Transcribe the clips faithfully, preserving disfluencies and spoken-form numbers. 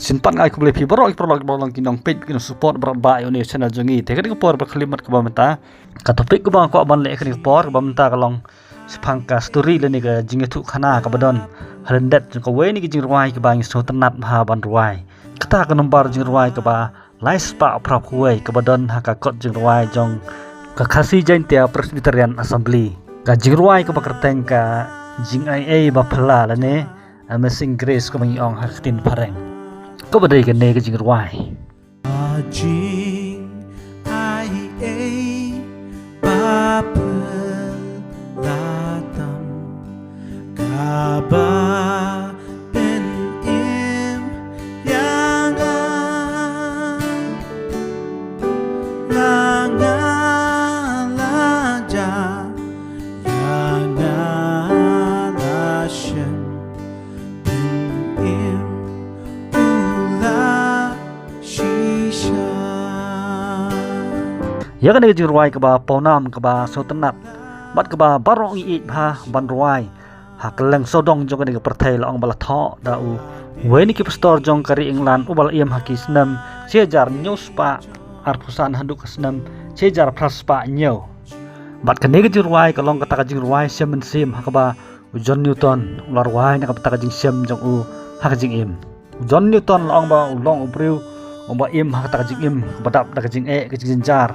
Sngewbha ngai khublei phi baroh ki paralok baroh lang ki nongpeit ki nongsupport baroh ba ïa une u channel jong ngi. Te kane ka por ba khyllipmat kaba mynta, ka topic kaba nga kwah ban leh kane ka por kaba mynta ka long shaphang ka story lane ka jingïathuhkhana kaba don ha lyndet jong kawei na ki jingrwai kiba ngi sngewtynnat bha ban rwai. Kata ka nombar jingrwai kaba lai spah phra phew wei kaba don ha ka kot jingrwai jong ka Khasi Jaintia Presbyterian Assembly. Ka jingrwai kaba kyrteng Ka Jingaiei Baphylla lane Amazing Grace kaba ngi ong ha ka ktien phareng. Kaba dei kane ka jingrwai. Ka jingaiei baphylla tam kaba pynim ïa nga. La nga la jah, la nga la shem, pynim u la shisha. Ïa kane ka jingrwai kaba pawnam, kaba sngewtynnat bad kaba baroh ngi ïeit bha ban rwai ha kylleng sawdong jong kane ka pyrthei, la ong ba la thoh da uwei na ki pastor jong ka ri England uba la im ha ki snem shi hajar hynñiew spah arphew san haduh ka snem shi hajar phra spah hynñiew. Bad kane ka jingrwai ka long kata ka jingrwai shem mynsiem ha kaba u John Newton u la rwai na ka bynta ka jingshem jong u ha ka jingim. U John Newton la ong ba u long u briew uba im ha kata ka jingim kaba dap da ka jingeh, ka jingjynjar,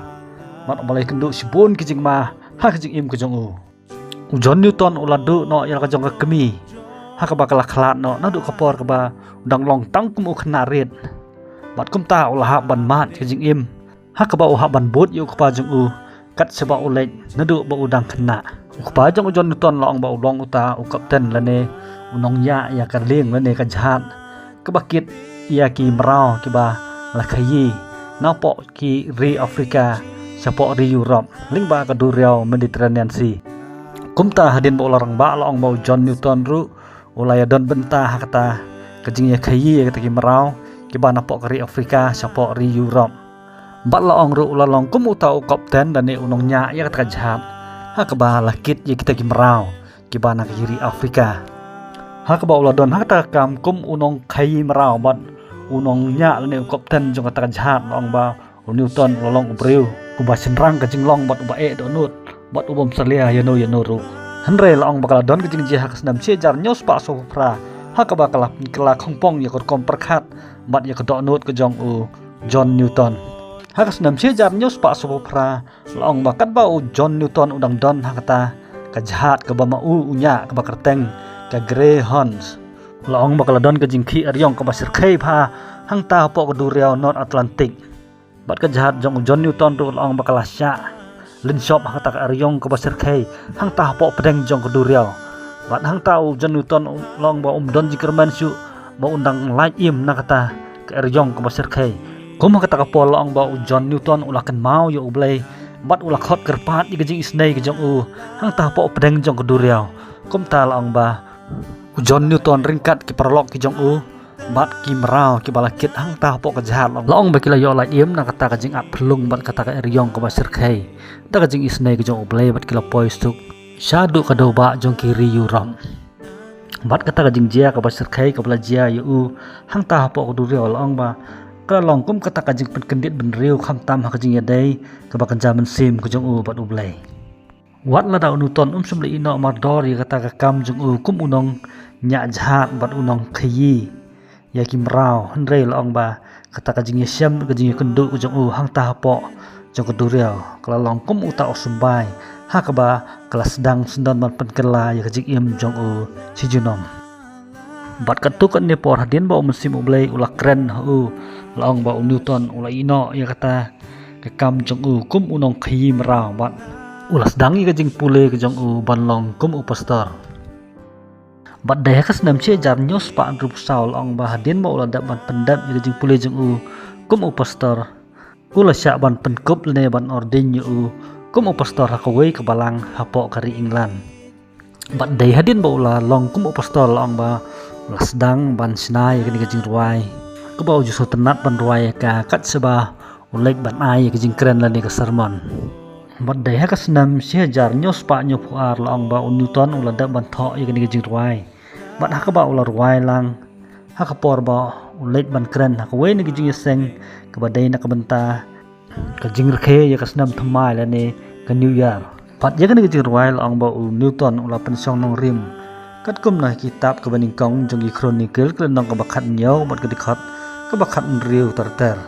bad uba la ïakynduh shibun ki jingma ha ka jingim ka jong u. U John Newton u la duh noh ïa la ka jong ka kmie ha kaba ka la khlad noh naduh ka por kaba u dang long tang kum u khynnah rit. Bad kumta u la hap ban mad ka jingim ha kaba u hap ban bud ïa u kpa jong u kat shaba u leit naduh ba u dang khynnah. U kpa jong u John Newton la ong ba u long uta u kapten lane u nongñiah ïa ka lieng lane ka jahaj kaba kit ïa ki mraw kiba la khaïi napoh ki ri Afrika shapoh ri Europe lyngba ka duriaw Mediterranean Sea. Kumta hadien ba u la rangbah la ong ba u John Newton ruh u la ïadon bynta ha kata ka jingïakhaïi ïa kita ki mraw kiba napoh ka ri Afrika shapoh ri Europe. Bad la ong ruh u la long kum uta u kapten lane u nongñiah ïa kata ka jahaj ha kaba la kit ïa kita ki mraw kiba na ka ri Afrika. Ha kaba u la don ha kata ka kam kum u nongkhaïi mraw bad u nongñiah lane u kapten jong kata ka jahaj, la ong ba u Newton u la long u briew uba shynrang ka jinglong bad uba eh dohnud bad u bym salia ïano ïano ruh. Hynrei la ong ba ka la don ka jingjia ha ka snem shi hajar hynñiew spah sawphew phra ha kaba ka la, ka la khongpong ïa ka rukom pyrkhat bad ïa ka dohnud ka jong u John Newton. Ha ka snem shi hajar hynñiew spah sawphew phra, la ong ba katba u John Newton u dang don ha kata ka jahaj kaba ma u u ñiah kaba kyrteng ka Greyhound, la ong ba ka la don ka jingkhih ariong kaba shyrkhei bha hangta hapoh ka duriaw North Atlantic. Bad ka jahaj jong u John Newton ruh la ong ba ka la shah lynshop ha kata ka ariong kaba shyrkhei hangta hapoh pdeng jong ka duriaw. Bad hangta u John Newton u la ong ba um don jingkyrmen shuh ba un dang lait im na kata ka ariong kaba shyrkhei. Kum ha kata ka por la ong ba u John Newton u la kynmaw ïa U Blei bad u la khot kyrpad ïa ka jingisynei ka jong u hangta hapoh pdeng jong ka duriaw. Kumta la ong ba u John Newton ryngkat ki paralok ki jong u bad ki mraw kiba la kit hangta hapoh ka jahaj, la ong ba ki la ïoh lait im na kata ka jingat phyllung bad kata ka ariong kaba shyrkhei da ka jingisynei ka jong U Blei bad ki la poi suk shaduh ka dewbah jong ki ri Europe. Bad kata ka jingjia kaba shyrkhei kaba la jia ïa u hangta hapoh ka duriaw, la ong ba ka la long kum kata ka jingpynkyndit bynriew khamtam ha ka jingïadei kaba kynja mynsiem ka jong u bad U Blei. Wat lada u Newton um shym la ïehnoh mardor ïa kata ka kam jong u kum u nongñiah jahaj bad u nongkhaïi ïa ki mraw, hynrei la ong ba kata ka jingïashem, ka jingïakynduh ka jong u hangta hapoh jong ka duriaw ka la long kum uta u symbai ha kaba ka la sdang syndon ban pynkylla ïa ka jingim jong u shi junom. Bad katto katne por hadien ba U Mynsiem U Blei u la kren ha u, la ong ba u Newton u la ïehnoh ïa kata ka kam jong u kum u nongkhaïi mraw bad u la sdang ïa ka jingpule ka jong u ban long kum u pastor. Bad dei ha ka snem shi hajar hynñiew spah hynriewphew saw, la ong ba hadien ba u la dep ban pyndep ïa ka jingpule jong u kum u pastor, u la shah ban pynkup lane ban ordain ïa u kum u pastor ha kawei ka balang hapoh ka ri England. Bad dei hadien ba u la long kum u pastor, la ong ba u la sdang ban shna ïa kane ka jingrwai kaba u ju sngewtynnat ban rwai ïa ka kat shaba u leit ban ai ïa ka jingkren lane ka sermon. Bad dei ha ka snem shi hajar hynñiew spah hynñiewphew ar, la ong ba u Newton u la dep ban thoh ïa kane ka jingrwai. Bad ha kaba u la rwai lang ha ka por ba u leit ban kren ha kawei na ki jingïaseng kaba dei na ka bynta ka jingrakhe ïa ka snem thymmai lane ka New Year. Bad ïa kane ka jingrwai la ong ba u Newton u la pynshong nongrim katkum na ka kitab kaba nyngkong jong ki Chronicle, ka lynnong kaba khathynñiew bad ka dkhot kaba khathynriew ter ter,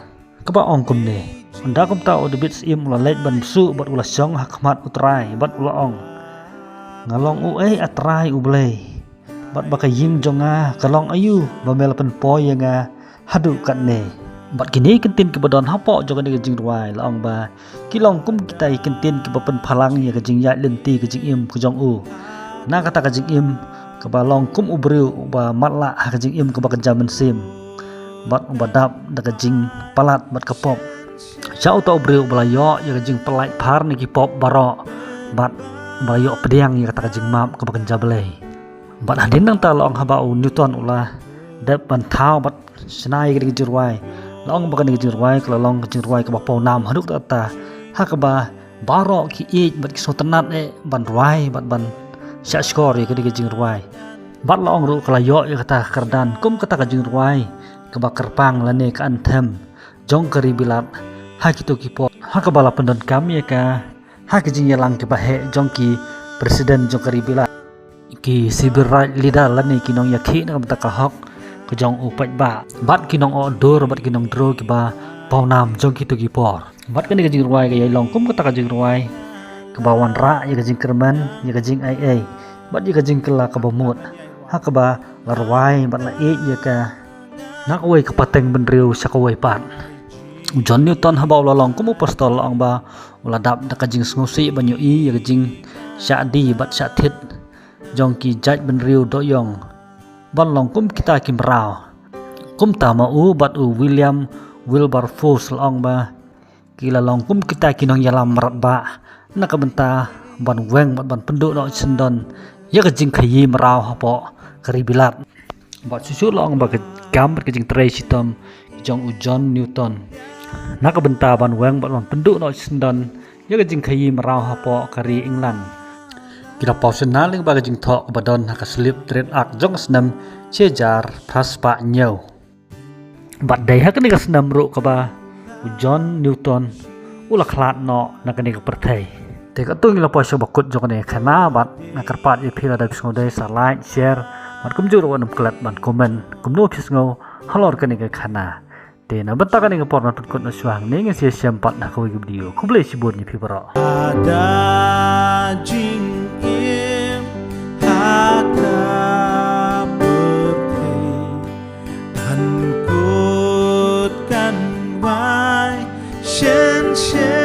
kaba ong kumne: Ynda kumta u Dabid Syiem u la leit ban bsuh bad u la shong ha khmat U Trai bad u la ong: Nga long uei, A Trai U Blei? Bad ba ka ïing jong nga ka long aïu ba me la pynpoi ïa nga haduh katne? Bad kine ki kyntien kiba don hapoh jong kane ka jingrwai la ong ba ki long kum kita ki kyntien kiba pynphalang ïa ka jingïaid lynti ka jingim ka jong u na kata ka jingim kaba long kum u briew uba matlah ha ka jingim kaba kynja mynsiem bad uba dap da ka jingpalat bad ka pop. Sha uta u briew uba la ïoh ïa ka jingpyllait phar na ki pop baroh bad uba la ïoh pdiang ïa kata ka jingmap kaba kynja Blei. Bad hadien nangta la ong haba u Newton u la dep ban thaw bad shna ïa kane ka jingrwai, la ong ba kane ka jingrwai ka la long ka jingrwai kaba pawnam haduh katta katta, ha kaba baroh ki ïeit bad ki sngewtynnat eh ban rwai bad ban shahshkor ïa kane ka jingrwai. Bad la ong ruh ka la ïoh ïa kata ka kyrdan kum kata ka jingrwai kaba kyrpang lane ka anthem jong ka ri Bilat ha kito ki por, ha kaba la pyndonkam ïa ka ha ki jingïalang kiba heh jong ki president jong ka ri Bilat, ki civil right leader lane ki nongïakhih na ka bynta ka hok ka jong u paidbah, bad ki nongohdur bad ki nongdro kiba pawnam jong kito ki por. Bad kane ka jingrwai ka ïai long kum kata ka jingrwai kaba wanrah ïa ka jingkyrmen, ïa ka jingaiei bad ïa ka jingkylla kaba mut, ha kaba la rwai bad la ïeit ïa ka na kawei ka pateng bynriew sha kawei pat. U John Newton haba u la long kum u apostol la ong ba u la dap da ka jingsngewsih ban ïohi ïa ka jingshah die bad shah thied jong ki jait bynriew dohïong ban long kum kita ki mraw. Kumta ma u bad u William Wilberforce la ong ba ki la long kum kita ki nongïalam mrad bah na ka bynta ban weng bad ban pynduh noh shisyndon ïa ka jingkhaïi mraw hapoh ka ri Bilat. Bad shuh shuh la ong ba ka kam bad ka jingtrei shitom jong u John Newton na ka bynta ban weng bad ban pynduh noh shisyndon ïa ka jingkhaïi mraw hapoh ka ri England ki la paw shynna lyngba ka jingthoh kaba don ha ka Slip Trade Act jong ka snem shi hajar phra spah hynñiew. Bad dei ha kane ka snem ruh kaba u John Newton u la khlad noh na kane ka pyrthei. Te katto ngi la poi sha ba kut jong kane ka khana bad nga kyrpad ïa phi lada phi sngewdei sa like, share bad kumjuh ruh wat nym klet ban comment kumno phi sngew halor kane ka khana. Te na bynta kane ka por, na pynkut na shuwa hangne ngin sa ïashem pat ha kawei ka video. Khublei shibun ïa phi baroh. Ada jingim ha ka pyrthei, kan kut kan wai shen shen.